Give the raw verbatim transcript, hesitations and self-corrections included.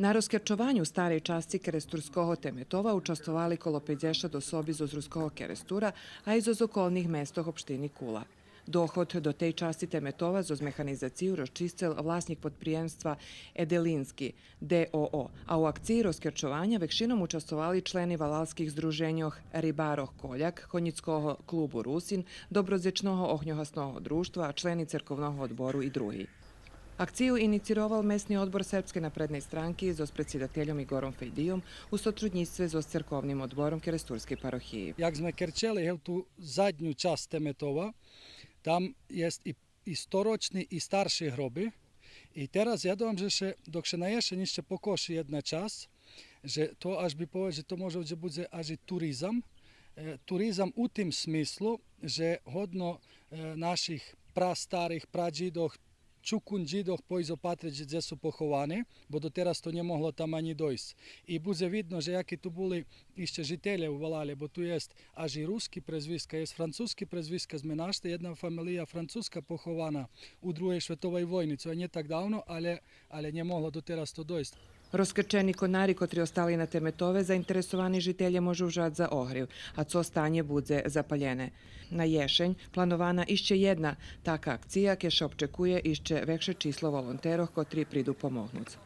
На розкерчованю старей часци керестурского теметова участвовали коло пейдзешат особи зоз Руского Керестура, а и зоз околних местох општини Кула. Доход до тей часци теметова зоз механизацию розчисцел власнїк подприємства Еделински, ДОО, а у акциї розкерчованя векшином участвовали члени валалских здруженьох Рибарох Коляк, Конїцкого клубу Русин, Добродзечного огньогасного дружтва, члени Церковного одбору и други. Акцию инициировал Месни одбор Сербскей напредней странки зоз предсидательом Игором Фейдийом у сотруднїцтве зоз Церковним одбором Керестурскей парохиї. Як зме керчели, гев, ту задню часц теметова, там єст и, и сторочни, и старши гроби. И тераз я думам же ше, док ше на єшень ище покоши єдна часц, же то аж би повед, же то може же будзе аж и туризам. Е, туризам у тим смислу же годно, е, наших прастарих, прадзидох, чукундзидох пойсц опатриц дзе су поховани, бо дотераз то нє могло там анї дойсц. И будзе видно же яки ту були ище жителє у валалє, бо ту єст аж и руски презвиска, єст французки презвиска, зме нашли, єдна фамелия французка похована у Другей шветовей войни, цо є нє так давно, алє, алє нє могло дотераз то дойсц. Розкерчени конари котри остали на теметове заинтересовани жителє можу вжац за огрив, а цо останє будзе запалєне. На єшень планована ище єдна така акция, кед ше обчекує ище векше число волонтерох котри приду помогнуц.